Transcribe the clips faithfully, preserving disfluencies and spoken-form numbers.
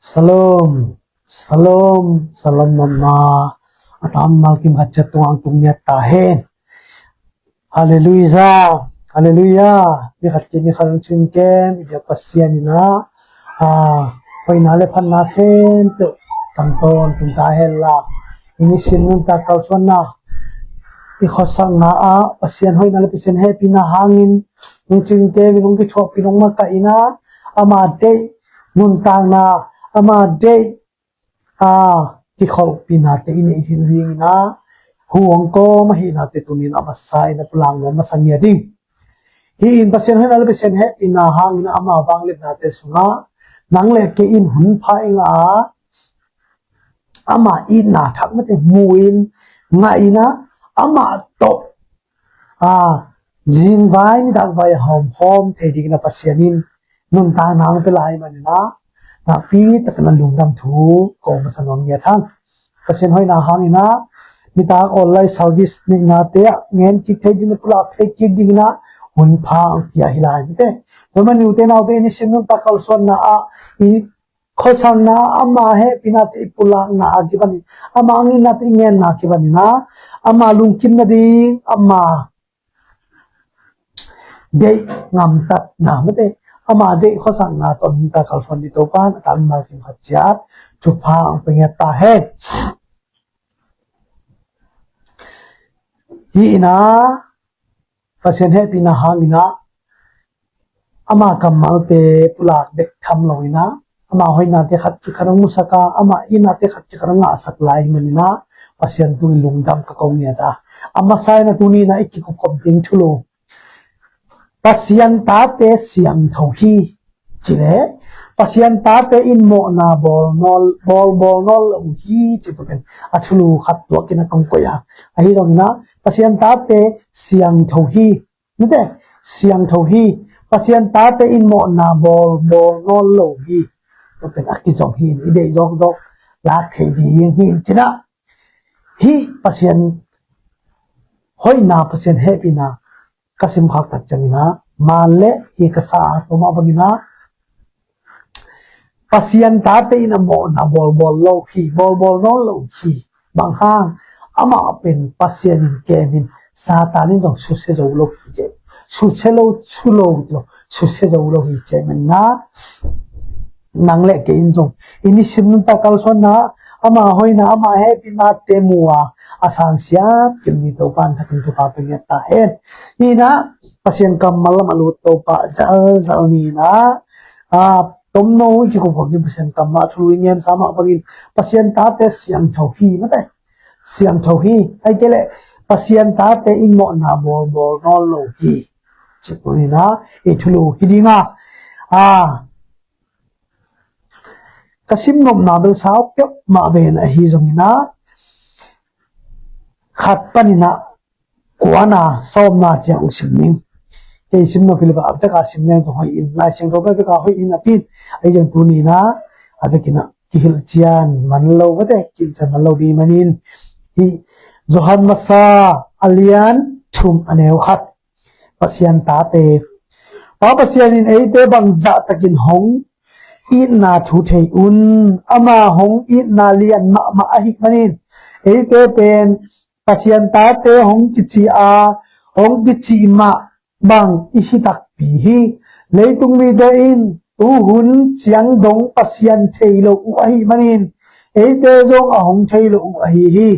Shalom, shalom, shalom mama. A tam mal kim khat ciat tung ang tung niat ta hen. Halleluijah, halleluijah. Mi khat kei mi khat ang cing kem i biak Pasian ina, a, hoina le phatna khempeuh tangtawn tung ta hen la. I nisim nuntak kalsuanna, i khuasakna ah Pasian hoina le Pasian hehpihna hangin nong cingte mi nong kithuahpih nong makaihna, ama deih nuntakna, ama deih a kikholhpihnate i neih hilh dingina, hu hong kawm ahihnate tunin a masa in a pulak nuam masa ngia ding. Hi in Pasian hoina le Pasian hehpihna hangin ama vangliatnate sungah nang le kei in hun pha i ngah a, ama itna thak mate mu in ngah ina, ama tawh a, zingvai nitakvai a hawmkhawm thei dingina Pasian in nuntakna ang pia lai manina, nakpi takin a lungdam thu ko masa nuam ngiat hang. Pasian hoina hangina, nitak online service neihnate ah ngen kik thei dingina, pulak thei kik dingina hun pha ang pia hi lai mate. Tua man ute naute i nisim nuntak kalsuanna ah i khuasakna, ama hehpihnate i pulakna a kipanin, ama anginnate i ngenna a kipanina, ama lungkim nading, ama deih ngamtatna mate, ama deih khuasakna tawh nuntak kalsuan ding Topan a tam mal kim khat ciat thupha ang pia ngiat ta hen. Hi ina, Pasian hehpihna hangina ama kammalte pulak bek tham lo ina, ama hoinate khat kikhat hong musak a, ama itnate khat kikhat hong ngahsak lai manina, Pasian tungin lungdam ka ko ngiat a. A masa ina tuni ina i kikupkhop ding thulu, Pasian tate siangtho hi. Cile, Pasian tate in mawhna bawl nawn, bawl, bawl nawn lo uh hi, ci tua pen a thulu khat tuakin a kong koih a. Ahi zongina, Pasian tate siangtho hi. Mate, siangtho hi. Pasian tate in mawhna bawl, bawl nawn lo hi. Tua pen a kizom hi, i deih zawkzawk lak thei ding hi, cina. Hi Pasian hoina, Pasian hehpihna ka simkhak tak ciangina, man le hi ka sa a, tua mah bangina, Pasian tate in a mawhna bawlbawl lo hi, bawlbawl nawn lo hi. Bang hang, amah pen Pasian in kemin, Satan in zong susia zo lo hi, cia. Susia lo, su lo, lo, susia zo lo hi, cia. Menna, nang le kei in zong i nisim nuntak kalsuanna, ama hoina, ama hehpihna te mu a, a sang siam kim ni Topan thakin thupha pia ngiat ta hen. Hi ina, Pasian kammal lam a lut Topa zalzal ni ina, a, tomno i kikupkhop ding Pasian kammal a thulu i ngen sa mah bangin, Pasian tate siangtho hi, mate. Siangtho hi, ai kei leh, Pasian tate in mawhna bawlbawl nawn lo hi. Cik ni ina, i thulu hi dinga, a, ka sim nopna bel sau peuhmah ven ahi zongina, khat panina kuana sawmna ciang sim ning. Kei sim nop hi lo a, a veka sim leng tawh hoih in, Lai Siangtho a veka hoih in a pin. Ahi zong tuni ina, a vekina kihilh cian man lo, vate, kihilh cian man lo ding manin. Hi Johan masa a lian thum a neu khat. Pasian tate. Pa Pasian in eite bangzah takin hong itna thu thei un, ama hong itna lian mahmah ahi manin, eite pen Pasian tate hong kici a, hong kici mah bang i hi takpi hi. Leitung mite in tuhun ciang dong Pasian thei lo uh ahi manin, eite zong a hong thei lo uh ahi hi.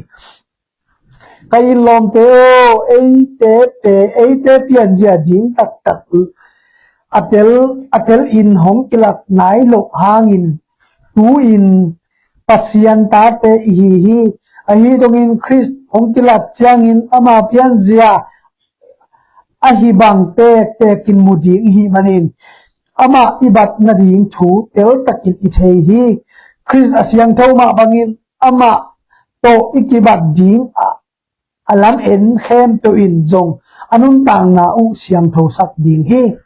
Ka it lawmte aw, eite te, eite pianzia ding taktak a tel, a tel in hong kilat nai loh hangin, tu-in Pasian tate i hi hi. Ahi dongin Khrist hong kilat ciangin ama pianzia ahi bang tektekin mu ding i hi manin, amah i bat nading thu teltakin i thei hi. Khrist a siangtho mah bangin amah tawh i kibat ding a, a lam en khempeuh in zong a nuntakna uh siangthosak ding hi.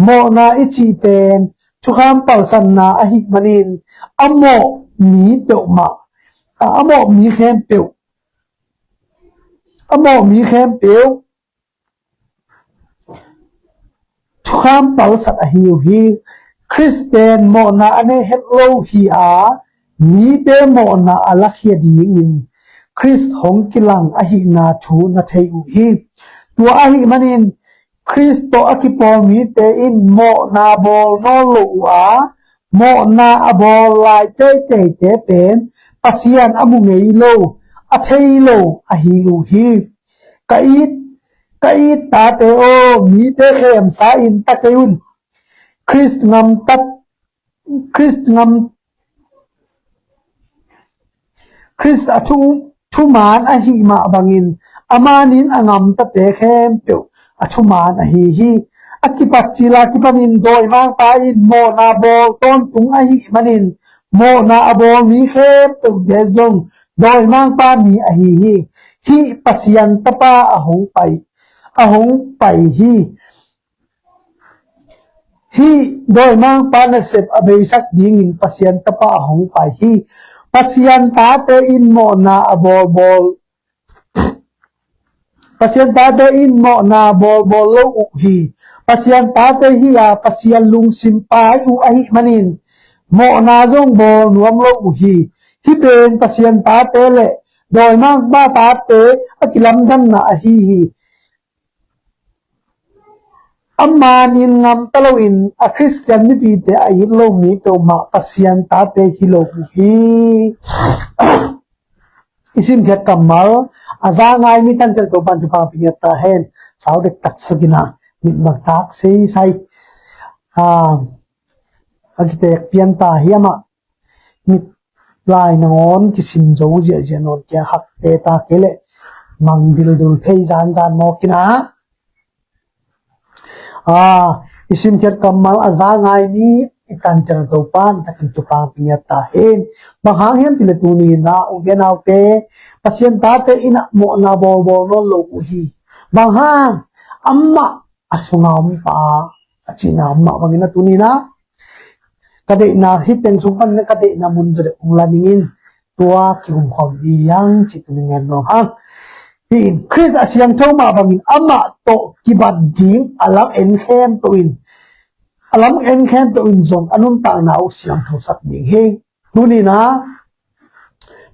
Mawhna i cih pen thukham palsanna ahi manin, a mawh mi peuhmah, a, a mawh mi khempeuh, a mawh mi khempeuh thukham palsat ahi uh hi. Khrist pen mawhna a nei het lo hi a, mite mawhna a lakhia dingin Khrist hong kilang ahihna thu na thei uh hi. Tua ahih manin Khrist tawh a kipawl mite in mawhna bawl nawn lo uh a, mawhna a bawl lai teiteite pen Pasian a mu ngei lo, a thei lo ahi uh hi. Ka it, ka it tate aw, mite khemsa in ta kei un. Khrist ngamtat, Khrist ngam, Khrist a thu, thuman ahih mah bangin, a manin a ngamtate khempeuh a thuman ahi hi. A kipat cila kipanin dawimangpa in mawhna bawl tawntung ahih manin, mawhna a bawl mi khempeuhte zong dawimangpa mi ahi hi. Hih Pasian Tapa a hong pai, a hong pai hi. Hih dawimangpa nasep a beisak dingin Pasian Tapa a hong pai hi. Pasian tate in mawhna a bawlbawl, Pasian tate in mawhna bawlbawl lo uh hi. Pasian tate hi a, Pasian lungsim pai uh ahih manin mawhna zong bawl nuam lo uh hi. Hih pen Pasian tate le dawimangpa tate a kilamdanna ahi hi. A manin ngamta loin a Khristian mipite a it lo mi peuhmah Pasian tate hi lo uh hi. I simkhiat kammal a za ngai mi tancian Topan thupha pia ta hen. Sau dektak sukina mitbak tak seisai a kitek pian ta hiamah. Mit lai nangawn kisim zo ziahziah nawn kia hakte ta kei leh mang dildil thei zanzan mawkina. A, i simkhiat kammal a za ngai mi i tancian Topan takin thupha pia ta hen. Bang hang hiam cih leh tuni na u gen aute, Pasian tate in a mawhna bawlbawl nawn lo uh hi. Bang hang, amah a sunga om pa a cihna amah bangin a tuni na ka deihna hih teng sung pan ka deihna mun zaw deuh hong la ningin tua kihumkhawm ding hiang cih tuni ngen nuam hang. Hih in Khrist a siangtho mah bangin amah tawh kibat ding a lam en khempeuh in, a lam en khempeuh in zong a nuntakna uh siangthosak ding hi. Tuni na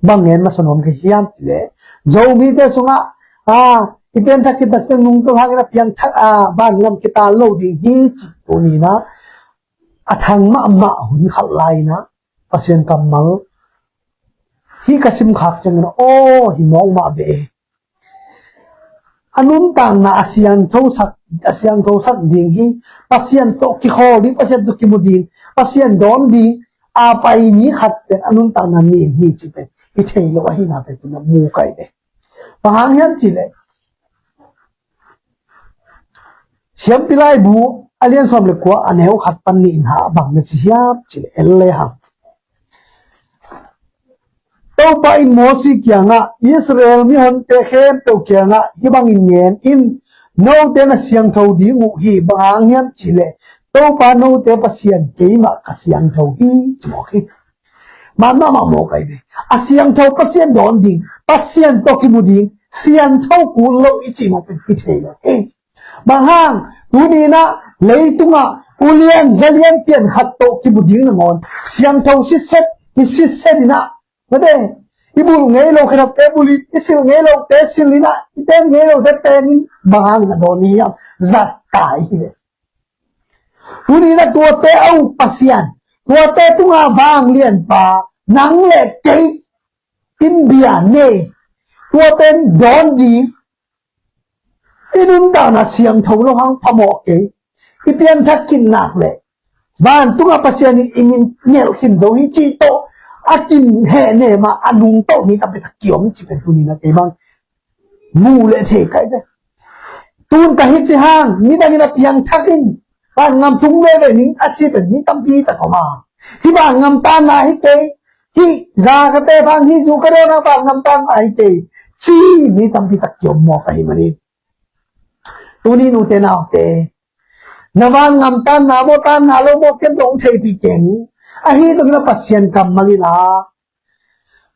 bang ngen masa nuam ka hiam cih leh Zomite sungah a, i pianthak khit takte nungtolh hangin a piangthak a, van ngam kitan lo ding hi cih tuni na a thang mahmah hun khat lai na Pasian kammal hih ka simkhak ciangin aw hi mawk mah ve. A nuntakna a siangthosak, a siangthosak ding hi. Pasian tawh kikhawl ding, Pasian tawh kimu ding, Pasian dawn ding a pai mi khat pen a nuntakna nin hi cih pen i thei lo ahihna pen tuna mu kai ve. Bang hang hiam cih leh Siampi Laibu a lian sawm le kua a neu khat pan nih in hah bang na ci hiam cih leh en le hang. Topa in Mosi kiangah Israel mihonte khempeuh kiangah hih bangin ngen in, note na siangtho ding uh hi. Bang hang hiam cih leh Topa note Pasian keimah ka siangtho hi ci mawk hi. Man mahmah mawk ai ve. A siangtho Pasian dawn ding, Pasian tawh kimu ding siangtho kul lo i cih mawk pen i thei lo hi. Bang hang, tuni na leitungah ulian zalian pian khat tawh kimu ding nangawn siangtho sitset, i sitset inah, mate, i bul ngei lo khedapte bul in, i sil ngei lote sil inah, i ten ngei lote ten in, bang hangin a dawn hiam? Zat ta i hi ve. Tuni na tuate a uk Pasian, tuate tunga vanglianpa, nang le kei in bia nei, tuate in dawn ding, i nuntakna siangtho lo hang phamawh kei, i pianthak kinnak le vantunga Pasian in i min ngelh khin zo hi cih tawh a kinhehnem a, a nungtawh mi tampi tak kiom cih pen tuni na kei bang mu le thei kai ve. Tun ka hi ci hang, midangin a piangthak in, van ngam tung veve ning a ci pen mi tampi tak om a. Hih van ngam tanna hi kei, hih za ka te bang, hih zu ka dona van ngam tanna hi kei, ci mi tampi tak kiom mawk ahi manin. Tuni nute naute, na van ngam tanna maw tanna lo maw ken dong theipih keng. Ahi zongin a Pasian kammal in a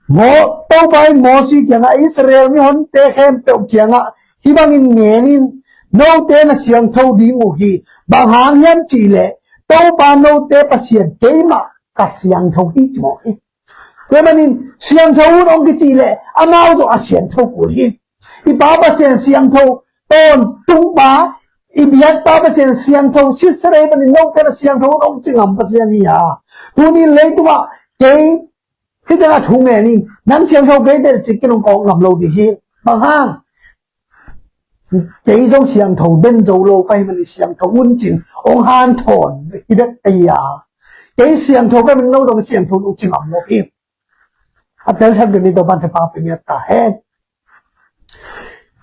Mo, Topa in Mosi kiangah Israel mihonte khempeuh kiangah hih bangin ngen in, note na siangtho ding uh hi. Bang hang hiam cih leh Topa note Pasian keimah ka siangtho hi ci mawk hi. Tua manin siangtho un hong kici leh amau zong a siangtho kul hi. I Pa Pasian siangtho, tawntung Pa, i biak Pa Pasian siangtho, sitserei manin note na siangtho un hong ci ngam Pasian hi a. Tunin leitungah kei hih tengah thu ngen in, nang siangtho kei teh cih ken hong kawk ngam lo ding hi. Bang hang? Kei zong siangtho den zo lo ka hih manin siangtho un cin hong hanthawn hi bek ka hi a. Kei siangtho ka hih manin no zong siangtho un hong ci ngam lo hi. A telsiam kei ni Topa'n thupha pia ngiat ta hen.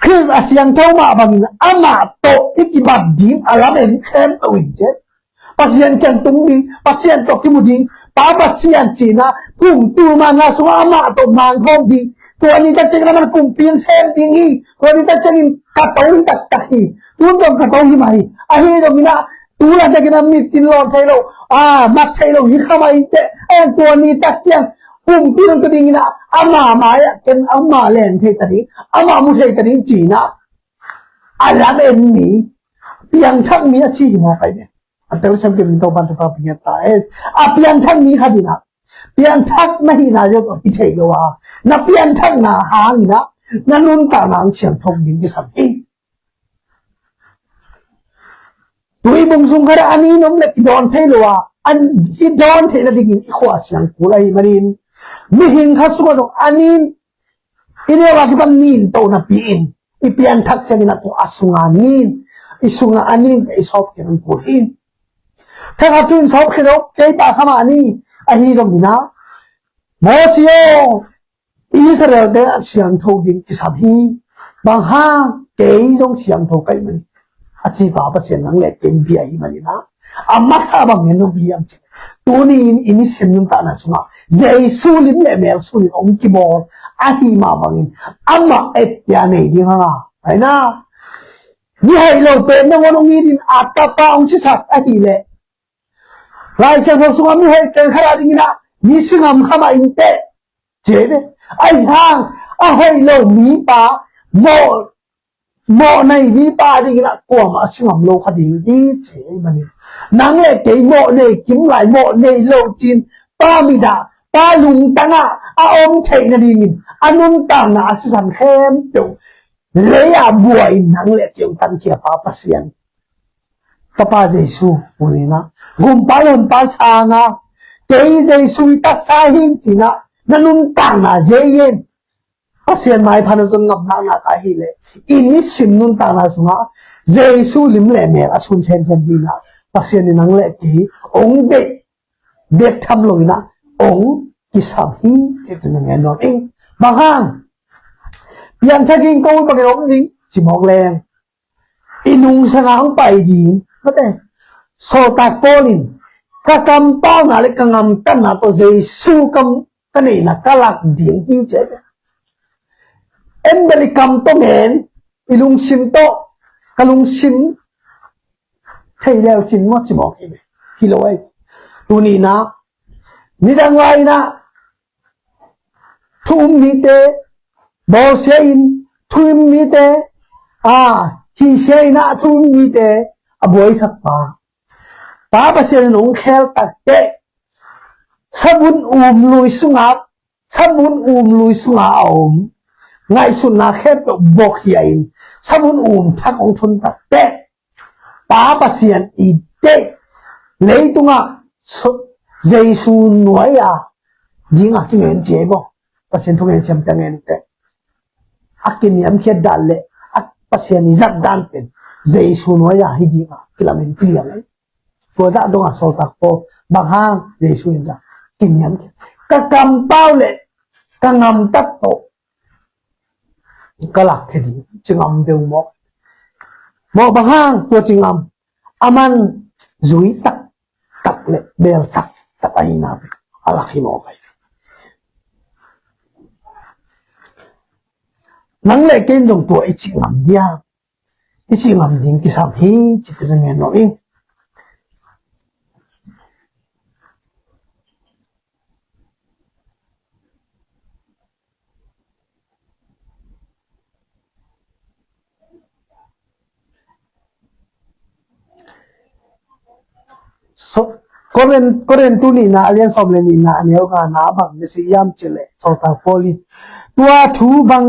Khrist a siangtho mah bangin amah tawh i kibat ding a lamen khempeuh in cih. Pasian kiang tung ding, Pasian tawh kimu ding, Pa Pasian cihna, kum tul manga sungah amah tawh mangkhawm ding, tua ni tak ciangin amah kumpi hong sem ding hi, tua ni tak ciangin ka to hi taktak hi, tun zong ka to hi mah hi, ahi zongin ah, tu laitak in ah mit in lawn thei lo, a, mat thei lo hi kha mah inteh, a, tua ni tak ciang, kumpi hong to dingin ah, amah mai-ah ken amah len thei ta ding, amah mu thei ta ding cihna, a lamen mi, piangthak mi a ci hi mawk ai ve. A telsiam kei ni Topa'n thupha pia ngiat ta hen. A piangthak mi khat in ah, piangthak na hihna zia tawh hi thei lo a, na piangthakna hangin ah na nuntakna hong siangtho ding kisam hi. Tuibung sung khat ah a nin om leh kidawn thei lo a, a i dawn theihna dingin i khua siang kul ahih manin, mihing khat sungah zong a nin i neu a kipan nin toh napi-in i piangthak ciangin ah tua a sunga nin, i sunga a nin teh i sawpkhia nung kul hi. Thakhat thu in sawpkhia lo kei pah kha mah ni, ahi zongin ah, Mosi aw, Israel-te a siangtho ding kisam hi. Bang hang? Kei zong siangtho ka hih manin, a ci Pa Pasian nang le kei bia ahih manin ah, a masa bang ngen nong hi hiam cih leh, tuni-in i nisim nuntakna sungah Jesu lim le mel sunin hong kibawl ahih mah bangin amah etkhiat nei ding hang a, aina, mi hoih lo pen nangawn hong it in a tapa hong sisak ahih leh, Lai Siangtho sungah mi hoih pen khat a dingin ah mi si ngam kha mah inteh, ci hi ve. Ahi hang a hoih lo mipa, mawh, mawhnei mipa dingin ah kuamah a si ngam lo kha ding hi ci hi manin, nang le kei mawhnei kim lai, mawhnei lo cin, Pa mit ah, Pa lungtang ah a om theih nadingin a nuntakna a sisan khempeuh lei-ah bua-in nang le kei hong tankhia Pa Pasian, Tapa Jesu, tuni-in ah, Gumpa le Honpa sangin, kei Jesu i taksa hi ing ci-in ah na nuntakna zia in Pasian maipha na zon ngam naknak ahih leh, i nisim nuntakna sungah Jesu lim le mel a sun semsem dingin ah Pasian in nang le kei hong bek, bek tham loin ah hong kisam hi, ci-in na gen nuam ing. Bang hang? Piangthak ing, ko bangin om ning, ci mawk leng, i nungsang ah hong pai ding, mate. Sawltak Paul in, ka kampauna le ka ngamtatna tawh Jesu kam, ka neihna ka lak ding hi, ci hi ve. En bel i kam tawh ngen, i lungsim tawh, ka lungsim thei leu cin maw, ci mawk hi ve. Hi lo ai. Tuni-in ah, nidang lai-in ah thu um mite, bawlsia in thu um mite, a, hihsia in ah thu um mite a buaisak pa, Pa Pasian in hong khel tak teh, sabun um lui sungah, sabun um lui sungah a om ngaihsutna khempeuh bawhkhia in, sabun um thak hong thun tak teh, Pa Pasian i deih leitungah Jesu nuai-a dingah kingen ci hi maw? Pasian thungen siamte a ngen teh, a kiniamkhiat dan le a Pasian i zat dan pen Jesu nuai-a hi dingah kilamen kiliam hi. Tua zah dongah Sawltak Paul bang hang? Jesu in zah, kiniamkhiat, ka kampau le ka ngamtat tawh ka lak thei ding, ci ngam beu mawk. Mawk bang hang tua ci ngam? Aman zui taktak le beel taktak ahihna a lak hi mawk ai. Nang le kei in zong tua i ci ngam diam? I ci ngam ding kisam hi, ci-in na gen nuam ing. So, Korin, Korin tu nihna a lian sawm le nihna a neu ngana bang na ci hiam cih leh, sawltak Paul in tua thu bang,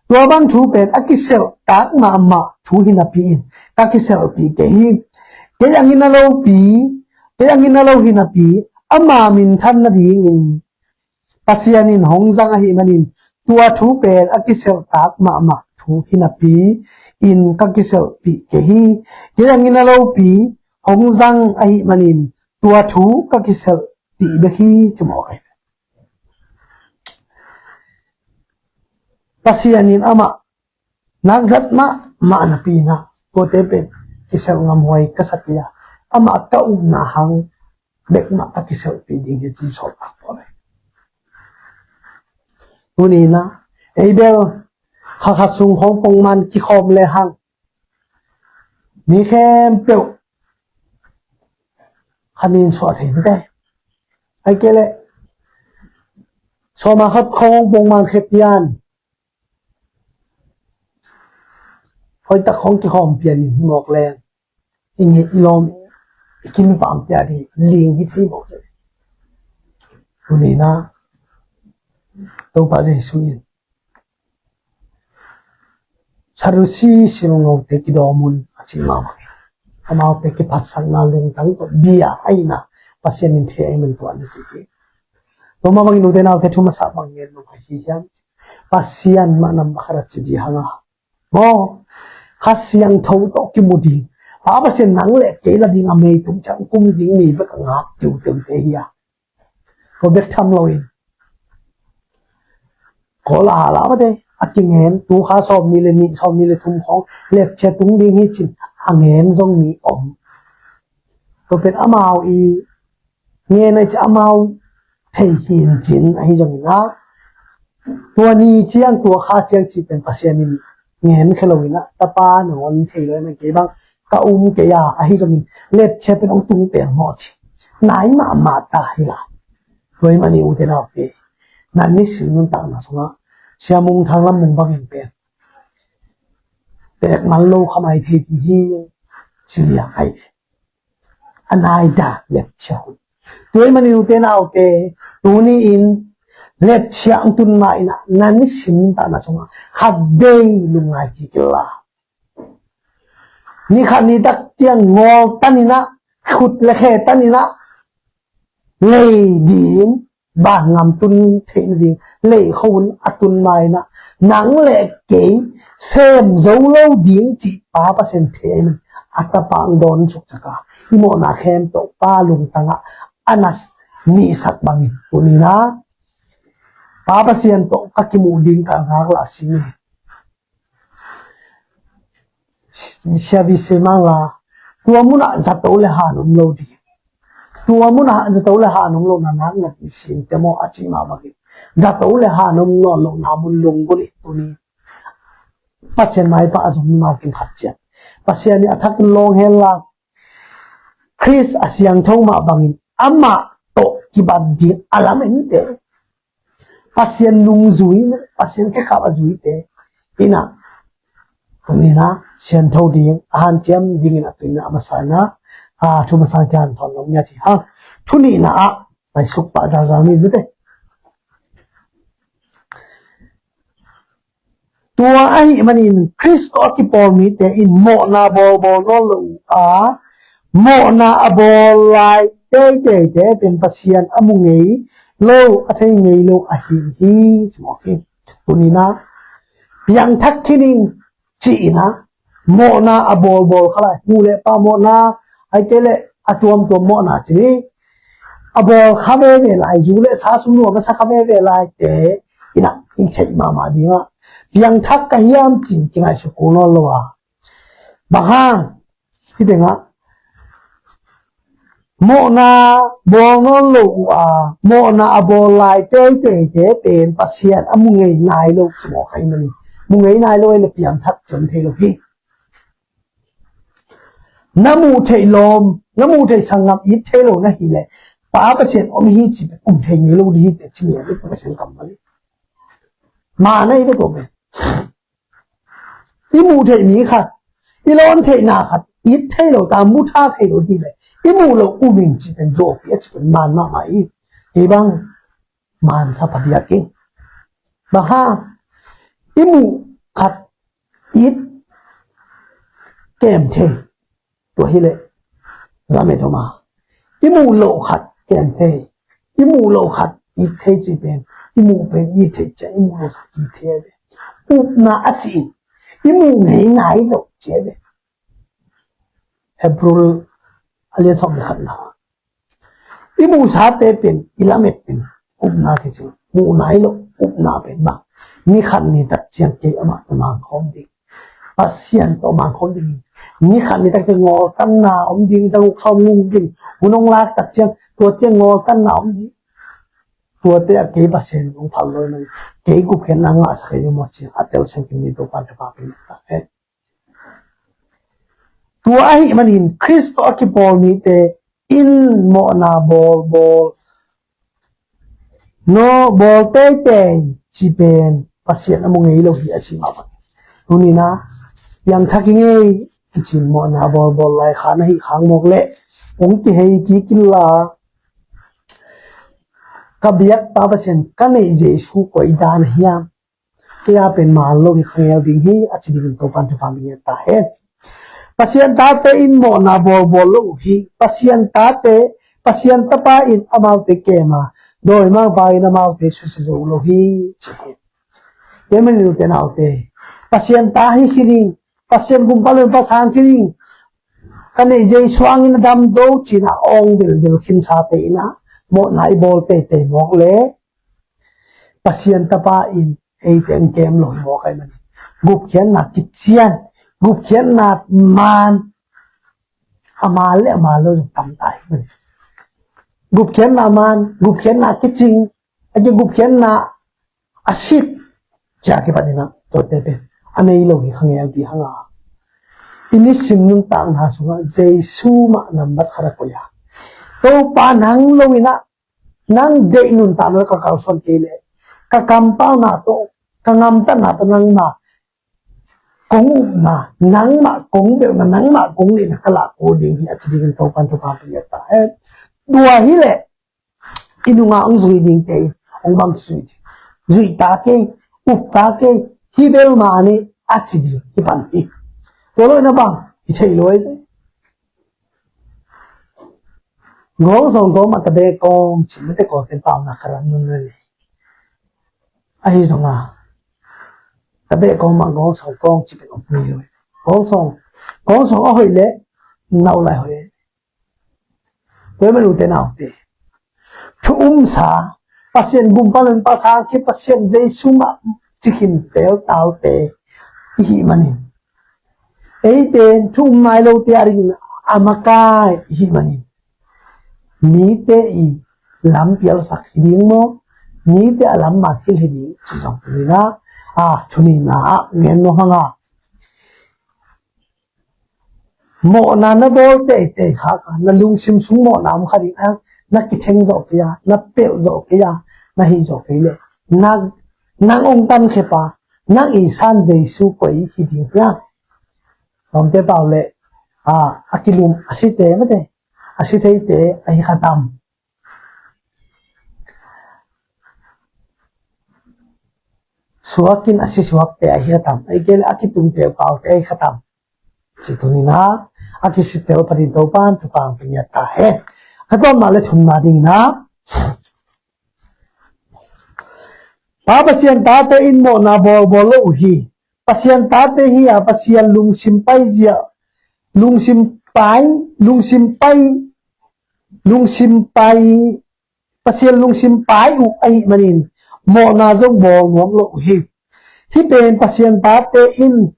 tua bang thu pen a kiselhtak mahmah thu hi napi in ka kiselhpih kei hi. Kei a ngina lopi, kei a ngina lo hi napi, ama minthan nadingin Pasian in hong zang ahih manin tua thu pen a kiselhtak mahmah thu hi napi in ka kiselhpih kei hi. Kei a ngina lopi hong zang ahih manin tua thu ka kiselhpih bek hi, ci mawk hi. Pasian in amah nakzat mahmah napi in ah, tuate pen kiselh ngamhuai ka sa kei a, amah ka upna hang bek mah ka kiselhpih ding hi, ci sawltak Paul hi. Tuni in ah, ei bel kha khat sung khawng pongman kikhawm le hang, mi khempeuh kha nin suah thei mite. Ahih kei leh sawma khat khawng pongman khe pian, hoihtak khawng kikhawm pian in hi mawk leng, i ngeih i lawm i kim i pam te a ding ling hi thei mawk hi. Tuni in ah Topa Jesu in Sadusi silngote kidawm un, a cih mah bangin amaute kiphatsakna lungtang tawh bia a hihna Pasian in thei ahih man tua na ci hi. Tua mah bangin ute naute, thu masa bang ngen nong hi hiam? Pasian mah nambat khat a ci ding hang a, maw, Kha Siangtho tawh kimu ding, Pa Pasian nang le kei la ding a mei tung ciang kum ding mi bek a ngak tiutiu te hi a, tua bek tham loin, Kawl a la mate a kingen, tu kha sawmnih le nih, sawmnih le thum khawng lepchia tung ding hi cin a ngen zong mi om. Tua pen amau i ngen a, i ci amau thei hi in cin, ahi zongin ah, tua ni ciang, tua kha ciang cih pen Pasian in ngen khe loin ah, Tapa nangawn thei lo in ah, kei bang ka um kei a, ahi zongin lepchia pen hong tung pen maw ci, nai mahmah ta hi la. Tua ahih manin ute naute, na nisim nuntakna sungah Sia Mung Thang Lam Mung bangin pen teek man lo kha mai thei ti hi, ci liang ai. A nai dan lepchia hun. Tua ahih manin ute naute, tuni in lepchia hong tun ma in ah, na nisim nuntakna sungah khatvei lungngai kik inla, ni khat ni tak ciang ngawl tan in ah, khut le khe tan in ah, lei ding, vangam tun theih nading lei kho hun a tun ma in ah, nang le kei sem zo lo ding cih Pa Pasian thei ahih man a Tapa hong dawn suk ciang a, i mawhna khempeuh Pa lungtang ah a na nihsak bangin, tuni in ah Pa Pasian tawh ka kimuh ding ka ngak lah a si hi. Sia Visimang la, tua munah zato le han om lo ding. Tua munah zato le han om lo na nak na pi sin te maw, a cih mah bangin, zato le han om nawn lo na mun lunggulh in, tuni Pasian maipha a zong mimal kim khat ciat, Pasian in a thak in lawng hen la, Khrist a siangtho mah bangin amah tawh kibat ding a lam ente, Pasian nungzui, Pasian khekhap a zuite in ah, tuni in ah siangtho ding, a hanciam dingin a tuni in ah a masa in ah, a thu masa kian thawn lo ngiat hi hang. Thu nihna ah, ngaihsuk pah zauzau ni mite. Tua ahih manin Khrist tawh a kipawl mite in mawhna bawlbawl nawn lo uh a, mawhna a bawl lai teiteite pen Pasian a mu ngei lo, a thei ngei lo ahi hi, ci mawk hi. Tuni in ah piangthak khin ing ci in ah, mawhna a bawlbawl kha lai, nu le pa mawhna, ahih kei leh a tuamtuam mawhna ci ni, a bawl kha veve lai, zu le sa sum nuam a sa kha veve laite in ah, in theih mahmah ding ah, piangthak ka hiam ci-in kingaihsuk kul nawn lo a, bang hang, hih teng ah mawhna bawl nawn lo uh a, mawhna a bawl lai teiteite pen Pasian a mu ngei nai lo, ci mawk ahih manin, mu ngei nai lo ahih leh piangthak ciam thei lo hi. Na muh theih lawm, na muh theih sanggam it thei lo na hih leh, Pa Pasian om hi cih kum thei ngei lo ding hi teh, ci ngei lo, Pasian kammal hi. Mawhna i te ko pen, i muh theih mi khat, i lawn theihna khat it thei lo, ta mu tha thei lo hi leh, I muh loh um in cih pen zuaupi a cih pen man mahmah in, kei bang man sa pha diak in. Bang hang, i muh khat it kem thei, tua hileh lamet om a. I muh loh khat kem thei, i muh loh khat it thei cih pen, i muh pen it thei cia, i muh loh khat it thei ve. Upna a cih in, i muh ngei nai loh cia ve. Hebrew a lian sawm le khatna. I muhsate pen, i lamet pen upna kici. Muh nai loh upna pen bang, ni khat ni tak ciang kei amah tawh mangkhawm ding, Pasian tawh mangkhawm ding. Ni khat ni tak ciang ngawltanna om ding, zanguk sawm nguk ding, hun hong lak tak ciang, tua ciang ngawltanna om ding. Tuate a kei Pasian hong phal lo in, kei gupkhiatna ngahsak kei ni maw ci-a, a telsiam kim ni Topan thupha pia ta hen. Tua ahih manin Khrist tawh a kipawl mite in mawhna bawlbawl, no, bawl teitei cih pen Pasian a mu ngei lo hi a ci mah bang. Tuni-in ah piangthak i ngei kici-in mawhna bawlbawl lai kha na hih khang mawk leh hong kihei kik inla, ka biakpa Pasian, ka neih Jesu koi dan hiam? Kei a pen man lo hi, khangel ding hi a ci dingin Topan thupha pia ta hen. Pasian tate in mawhna bawlbawl lo uh hi. Pasian tate, Pasian tapa in amaute kem a, dawimangpa in amaute susia zo lo hi ci hi. Tua manin ute naute, Pasian ta hi khin in, Pasian gumpa lawmpa sang khin in, ka neih Jesu hangin a dam zo ci-in a ong dildil khinsate in ah mawhna i bawl teitei mawk leh Pasian tapa in eite hong kem lo hi mawk ahih manin, gupkhiatna kician, gupkhiatna man, a man le a man lo zong tam ta hi manin, gupkhiatna man, gupkhiatna kicing, a ki gupkhiatna a sit, ci-a kipan in ah tuate pen a nei lo hi khangel ding hang a. I nisim nuntakna sungah Jesu mah nambat khat a koih a, Topa, nang lo in ah, nang deih nuntakna ka kalsuan kei leh, ka kampauna tawh, ka gamtatna tawh nangmah kong upna, nangmah kong belhna, nangmah kong neihna ka lah kul ding hi a ci dingin Topan thupha pia ta hen. Tua hileh i nungah hong zui dingte in hong bang zui ding? Zuih ta kei, up ta kei, hi bel mah ni a ci ding hi pan hi. Tua lo in ah bang hi thei lo hi ve. Gawlzawng gawm ah tabek kawng ci mate, Kawlte'n paunak khat a nun a nei. Ahi zongin tabek kawng mah gawlzawng kawng ci pen om hi lo hi. Gawlzawng, gawlzawng a hoih leh nau lai hoih. Tua ahih manin ute naute, thu umsa, Pasian gumpa lawmpa sang khin, Pasian Jesu mah ci khin teltalte i hih manin, ei pen thu um nai lote a dingin a makai i hih manin, mite i lam pialsak hi ding maw, mite a lam man hilh hi ding ci zong tuni-in ah, a, tuni-in ah gen nuam hang a. Mawhna na bawl teitei khak a, na lungsim sung mawhna om kha ding a, na kitheng zawh kei a, na pelh zawh kei a, na hih zawh kei leh, na, nang hong tankhia pa, nang i san Jesu koi hi ding hiam? Lawmte pau leh, a, a kilum a site mate, a si theite ahi kha tam? Suak in a si suakte ahi kha tam? Ahih kei leh a kitumte paute ahi kha tam? Ci tuni-in ah a kisitel panin Topan thupha hong pia ta hen. Ka tuam mah le thumna dingin ah, Pa Pasian tate in mawhna bawlbawl lo uh hi. Pasian tate hi a, Pasian lungsim pai zia, lungsim pai, lungsim pai, lungsim pai, Pasian lungsim pai uh ahih manin mawhna zong bawl nuam lo uh hi. Hih pen Pasian tate in,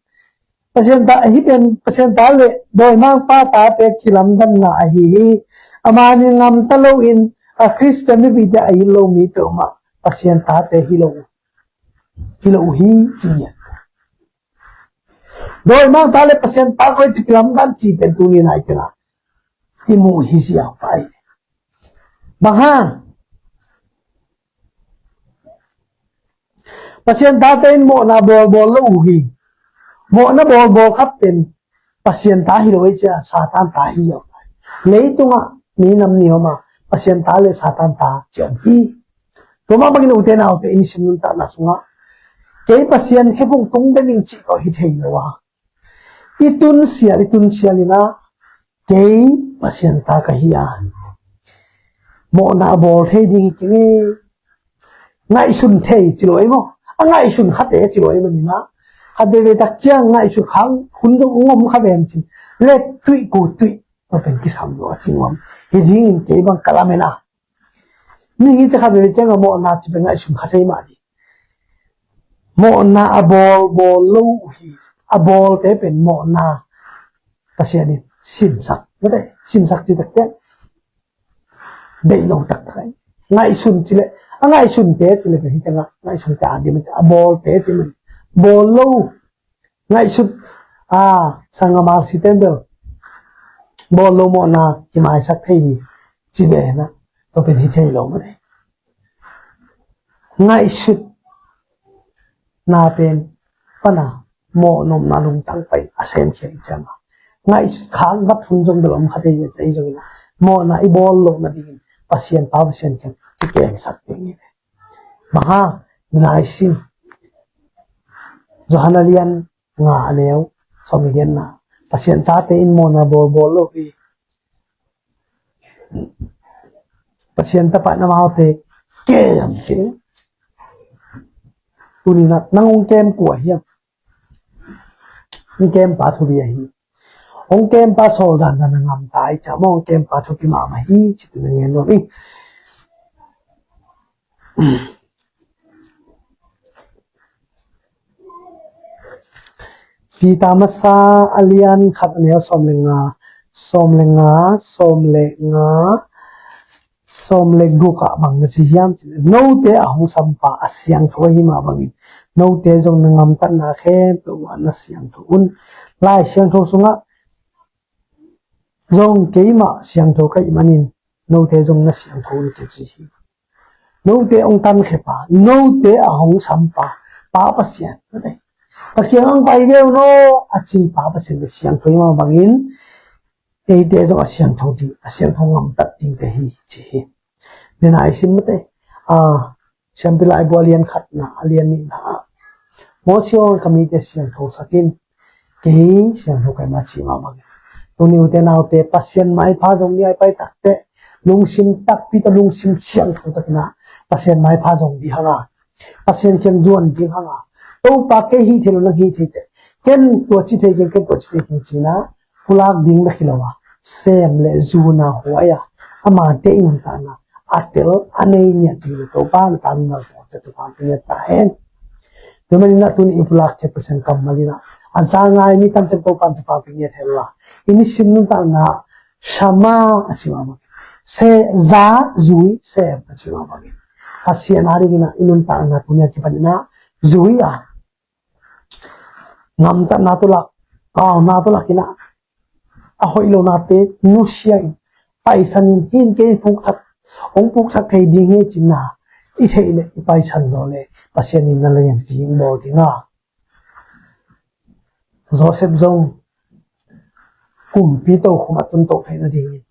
Pasian ta, hih pen Pasian ta le dawimangpa tate kilamdanna ahi hi. A manin gamta loin a Khristian mipite a it lo mi peuhmah Pasian tate hi lo uh, hi lo uh hi ci ngiat. Dawimangpa le Pasian ta koi ci kilamdan ci pen tuni-in ah i tengah i muh hi ziau pai. Bang hang? Pasian tate in mawhna bawlbawl lo uh hi. Mawhna bawlbawl khat pen Pasian ta hi lo hi cia, Satan ta hi ziau pai. Leitungah minam ni om a, Pasian ta le Satan ta ci om hi. Tua mah bangin ute naute, i nisim nuntakna sungah kei Pasian khephung tung den ing cih tawh hi thei lo a, i tunsial, i tunsial in ah, kei Pasian ta ka hi a, mawhna a bawl thei ding hi keng e. Ngaihsun thei ci lo ei maw? A ngaihsun khat e ci lo ei manin ah, khat veve tak ciang ngaihsut khang hun dong ngom kha vem cin, let tuih ku tuih, tua pen kisam lo a ci nuam. Hi dingin kei bang ka lamen a, mi hi ci khat veve ciang a mawhna ci pen ngaihsun kha thei mah ding. Mawhna a bawl bawl lo uh hi. A bawlte pen mawhna Pasian in simsak, mate, simsak ci takte deih lo taktak ahi. Ngaihsun ci le, a ngaihsunte ci le pen hi tengah ngaihsunte a ding, a bawlte ci man, bawl lo, ngaihsut a, sangam a si ten bel bawl lo mawhna kimaisak thei hi ci ve na, tua pen hi thei lo mate. Ngaihsutna pen pana mawhnopna lungtang pai a semkhia i cianga, ngaihsut khang vat hun zong bel om kha thei ve, tei zongin ah mawhna i bawl loh nadingin Pasian pa Pasian kiang kikemsak ding hi ve. Maha, nai sim, Johan a lian nga a neu sawm le giatna, Pasian tate in mawhna bawl bawl lo hi. Pasian tapa na maute kem kei. Tuni na nang hong kem kua hiam? Hong kem pa thupi ahi. Hong kem pa sawldan na na ngam ta i cah maw, hong kem pa thupi mahmah hi ci tu na ngen nuam hi. Peter masa a lian khat a neu sawm le nga, sawm le nga, sawm le nga, sawm le guk ah bang na ci hiam cih leh, note a hong sampa a siangtho ahi mah bangin note zong na ngamtatna khempeuh ah na siangtho un. Lai siangtho sungah zong keimah siangtho ka hih manin note zong na siangtho un ka ci hi. Note hong tankhiapa, note a hong sampa Pa Pasian, note, ka kiang ang pai ve un aw a ci Pa Pasian le siangtho ahi mah bangin eite zong a siangtho ding, a siangtho ngamtat dingte hi ci hi. Nena i sim mate, a, Siampi Laibu a lian khatna, a lian nihna ah, Mawsi aw, ka mite siangtho sak in, kei siangtho ka hi mah ci mah bangin. Tuni ute naute, Pasian maipha zong ni a i pai takteh, lungsim takpi tawh lungsim siangtho takin ah Pasian maipha zong ding hang a, Pasian kiang zuan ding hang a, Topa kei hih thei lo, nang hih thei teh, ken tua ci thei keng, ken tua ci thei keng ci-in ah pulak ding bek hi lo a, sem le zuna huai a, amate i nuntakna a tel a nei ngiat ding le Topa na ta mimal tawh Topa hong pia ngiat ta hen. Tua manin ah tuni i pulak khia Pasian kammal in ah, a za ngai mi tam ciang Topa hong pia ngiat hen la, i nisim nuntakna ah Shama a ci mah bangin, se, za, zui, sem a ci mah bangin, Pasian a dingin ah i nuntakna tuni a kipan in ah zui a, ngamtatna tawh lak, pauna tawh lak in ah, a hoih lonate nusia in, paisan in, hih in kei pukthak, hong pukthak thei ding hi ci-in ah i theih leh i paisan zaw leh Pasian in na lianpi hong bawl ding a. Joseph zong kumpi tokhom a tun to theih nadingin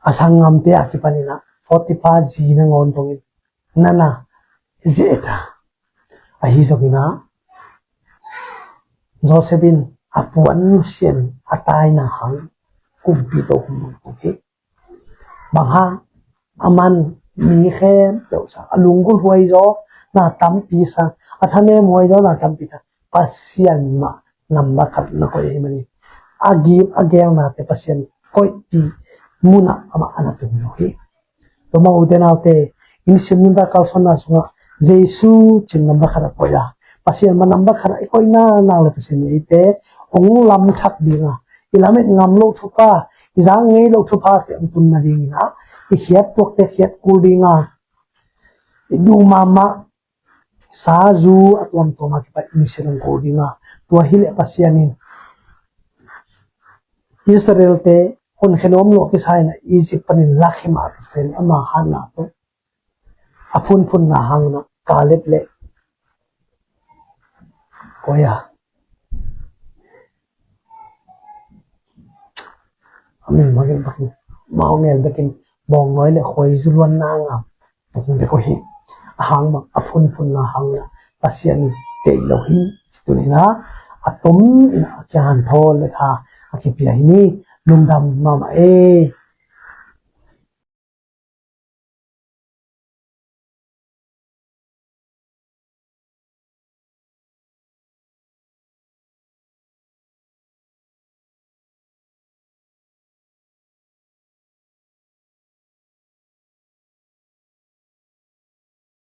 a sanggamte a kipan in ah Potiphar zi nangawn dongin na na zia et a. Ahi zongin ah Joseph in a puan nusia in a taina hang kumpi tokhom dong hi. Bang hang? Aman mi khempeuh sang, a lunggulh huai zaw na tampi sang, a thanem huai zaw na tampi sang, Pasian mah nambat khat na koih ahih manin, a gim a geelnate Pasian koihpih munah amah a na tung lo hi. Tua mah ute naute, i nisim nuntak kalsuanna sungah Jesu ci-in nambat khat a koih a, Pasian mah nambat khat a i koih naknak leh Pasian in eite hong lamthak ding a, i lamet ngam loh thupha, i za ngei loh thuphate hong tun nadingin ah i khiat tuakte khiat kul ding a, i duh mahmah sa, zu a tuamtuam a kipan i nusia hong kul ding a, tua hi leh Pasian in Israelte honkhia nuam lo a kisa in ah Egypt panin lak hi mah ta se leh ama hatna tawh a phunphunna hangin ah Kaleb leh, koi a, a min bangin bakin mau mel bekin bawngnawi le khuaizu luanna ngam tung bek uh hi. A hang bang a phunphunna hang la Pasian in tei lo hi. Ci tunin a tom in a kian thawl le kha a kipia hi ni. Lungdam mahmah e.